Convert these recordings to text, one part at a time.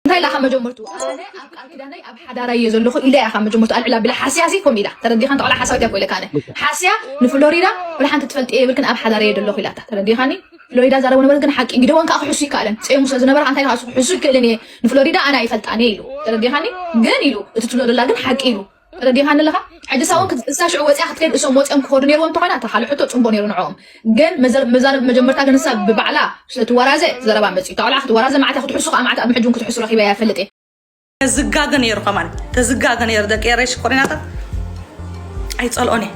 እንታይ ኢላ ካብ መጀመርቱ ኣነ ኣብ ቃል ኪዳነይ ኣብ ሓዳራይ እየ ዘለኹ ኢለ እያ ካብ መጀመርቱ ኣልዕላ ቢላ ሓስያ ሲ ኮም ኢላ ተረዲኻን ተቆላ ሓሳዊት እያ ኮይለ ካነ ሓስያ ንፍሎሪዳ ወላ ሓንቲ ትፈልጥ እየ የብልክን ኣብ ሓዳራይ እየ ዘለኹ ኢላታ ተረዲኻኒ ፍሎሪዳ ዛረቡ ነበረ ግን ሓቂ ጊደወን ከዓ ክሕሱ ይከኣለን ፀየሙ ስለ ዝነበረ ኣንታይ ከዓ ክሕሱ ይክእልን እየ ንፍሎሪዳ ኣነ ኣይፈልጣን እየ ኢሉ ተረዲኻኒ ግን ኢሉ እቲ ትብሎ ደላ ግን ሓቂ ኢሉ ተረዲኻኒ ኣለኻ ሕጂ ሳውን እሳ ሽዑ ወፅያ ክትከይድ እሶም ወፅዮም ክኸዱ ነይርዎም እንተኾይና እታ ካልእ ሕቶ ፅንቦ ነይሩ ንዕኦም ግን መዘር- መዛረብ መጀመርታ ግን ንሳ ብባዕላ ስለትወራዘ ዘረባ መፅዩ እታ ቆልዓ ክትወራዘ ማዕታ ክትሕሱ ከዓ ማዕታ ኣብ ሕጂ እውን ክትሕሱ ረኺበ እያ ፈልጥ እየ ተዝጋገ ነይሩ ከማን ተዝጋገ ነይሩ ደቂ ኤረይ ሽኮሪናታት ኣይፀልኦን እየ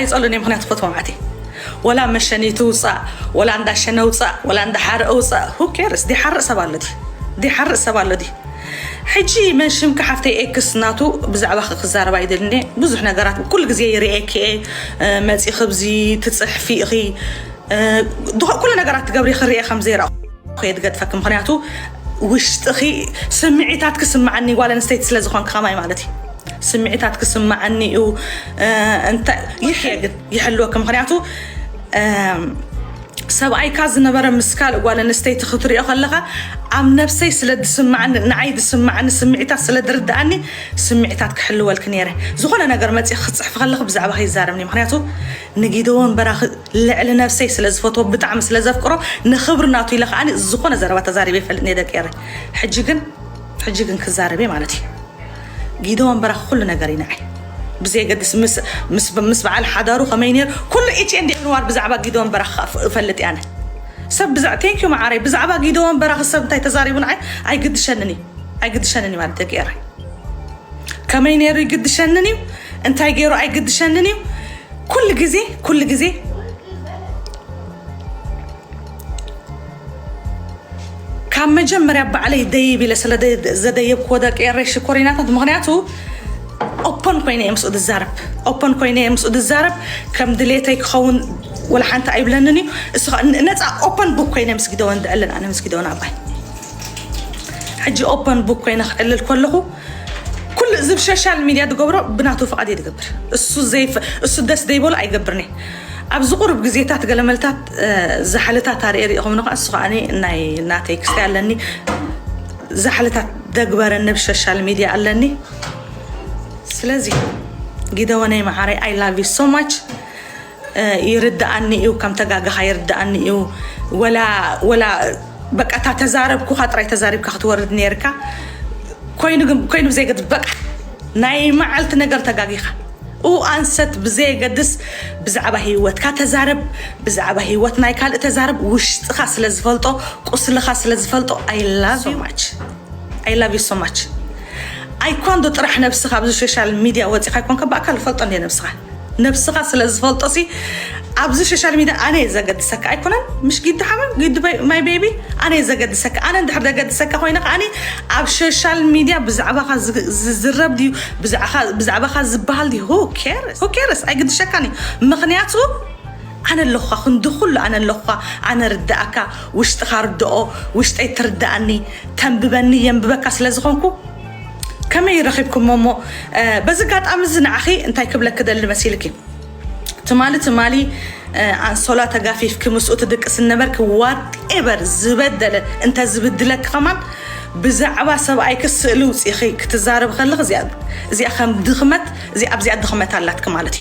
ኣይፀልኦን እየ ምክንያቱ ፈትዎ ማዕት ወላ መሸኒቱ ውፃእ ወላ እንዳሸነ ውፃእ ወላ እንዳሓረ ውፃእ who cares ዲሓርእ ሰብ ኣሎ ድዩ ዲሓርእ ሰብ ኣሎ ድዩ ሕጂ መን ሽምካ ሓፍተይ ኤክስ ናቱ ብዛዕባ ክዛረብ ኣይደልን እየ ብዙሕ ነገራት ኩሉ ግዜ ይርእየኪ እየ መፂ ክብዚ ትፅሕፊ ኢኺ ኩሉ ነገራት ትገብሪ ክርኤ ከም ዘይረእኹ የድገጥፈኪ ምክንያቱ ውሽጥኺ ስምዒታት ክስምዓኒ ጓል ኣንስተይቲ ስለ ዝኾንኪ ከማይ ማለት እዩ ስምዒታት ክስምዓኒ እዩ እንታይ ይሕየ ግን ይሕልወኪ ምክንያቱ ሰብኣይካ ዝነበረ ምስ ካልእ ጓል ኣንስተይቲ ክትሪኦ ከለካ ኣብ ነብሰይ ስለ ዝስምዓኒ ንዓይ ዝስምዓኒ ስምዒታት ስለ ዝርድኣኒ ስምዒታት ክሕልወልኪ ነይረ ዝኾነ ነገር መፂ ክፅሕፊ ከለክ ብዛዕባ ከይዛረብኒ ምክንያቱ ንጊደዎን በራኺ ልዕሊ ነብሰይ ስለ ዝፈትዎ ብጣዕሚ ስለ ዘፍቅሮ ንክብሪ ናቱ ኢለ ከዓኒ ዝኾነ ዘረባ ተዛሪበ ይፈልጥ እየ ደቂ ኤረይ ሕጂ ግን ሕጂ ግን ክዛረበ ማለት እዩ ጊደዎን በራኺ ኩሉ ነገር እዩ ንዓይ ብዘየገድስ ምስ ምስ ምስ በዓል ሓዳሩ ከመይ ነይሩ ኩሉ each and every word ብዛዕባ ጊደዎን በራኺ እፈልጥ እየ ኣነ ሰብ ብዛዕ thank you መዓረይ ብዛዕባ ጊደዎን በራኺ ሰብ እንታይ ተዛሪቡ ንዓይ ኣይግድሸንን እዩ ኣይግድሸንን እዩ ማለት ደቂ ኤረይ ከመይ ነይሩ ይግድሸንን እዩ እንታይ ገይሩ ኣይግድሸንን እዩ ኩሉ ግዜ ኩሉ ግዜ ካብ መጀመርያ ባዕለይ ደይብ ኢለ ስለ ዘደየብክዎ ደቂ ኤረይ ሽኮሪናታት ምክንያቱ open ኮይነ እየ ምስኡ ዝዛረብ open ኮይነ እየ ምስኡ ዝዛረብ ከም ድሌተይ ክኸውን ወላ ሓንቲ ኣይብለንን እዩ እሱ ነፃ open book ኮይነ ምስ ጊደወን ዝዕልል ኣነ ምስ ጊደወን ኣባይ ሕጂ open book ኮይነ ክዕልል ከለኹ ኩሉ እዚ ብሶሻል ሚድያ ዝገብሮ ብናቱ ፍቓድ እየ ዝገብር እሱ ዘይፍ እሱ ደስ ዘይበሎ ኣይገብርን እየ ኣብዚ ቁሩብ ግዜታት ገለመልታት ዛሕልታት ኣርእየ ሪኢኹም ንኸ እሱ ከዓ ናይ ናተይ ክስታይ ኣለኒ ዛሕልታት ደግበረኒ ብሶሻል ሚድያ ኣለኒ ስለዚ ጊደወነይ መዓረይ I love you so much ይርድኣኒ እዩ ከም ተጋግኻ ይርድኣኒ እዩ ወላ ወላ በቃ እታ ተዛረብኩኻ ጥራይ ተዛሪብካ ክትወርድ ነርካ ኮይኑ ግን ኮይኑ ብዘይገድ በቃ ናይ መዓልቲ ነገር ተጋጊኻ ኡ ኣንሰት ብዘየገድስ ብዛዕባ ህይወትካ ተዛረብ ብዛዕባ ህይወት ናይ ካልእ ተዛረብ ውሽጥኻ ስለ ዝፈልጦ ቁስልኻ ስለ ዝፈልጦ I love you much I love you so much ኣይኳን ዶ ጥራሕ ነብስኻ ኣብዚ ሶሻል ሚድያ ወፂኻ ኣይኮንካ ብኣካል ፈልጦ እንደ ነብስኻ ነብስኻ ስለ ዝፈልጦ ሲ ኣብዚ ሶሻል ሚድያ ኣነ እየ ዘገድሰካ ኣይኮነን ምሽ ጊዲ ሓመም ጊዲ my baby ኣነ እየ ዘገድሰካ ኣነ እንድሕር ዘገድሰካ ኮይነ ከዓኒ ኣብ ሶሻል ሚድያ ብዛዕባኻ ዝዝረብ ድዩ ብዛዕባኻ ዝበሃል ድዩ who cares who cares ኣይግድሸካን እዩ ምኽንያቱ ኣነ ኣለኹኻ ክንዲ ኩሉ ኣነ ኣለኹኻ ኣነ ርዳእካ ውሽጥኻ ርድኦ ውሽጠይ ትርዳእኒ ተንብበኒ የንብበካ ስለ ዝኾንኩ ከመይ ረኺብኩሞ እሞ በዚ ጋጣሚ እዚ ንዓኺ እንታይ ክብለኪ ደሊ መሲልኪ ትማሊ ትማሊ ኣንሶላ ተጋፊፍኪ ምስኡ ትድቅስ ነበርኪ whatever ዝበደለ እንተ ዝብድለኪ ከማን ብዛዕባ ሰብኣይኪ ስእሊ ውፂኺ ክትዛረብ ከለኺ እዚኣ ከም ድኽመት እዚኣ ኣብዚኣ ድኽመት ኣላትኪ ማለት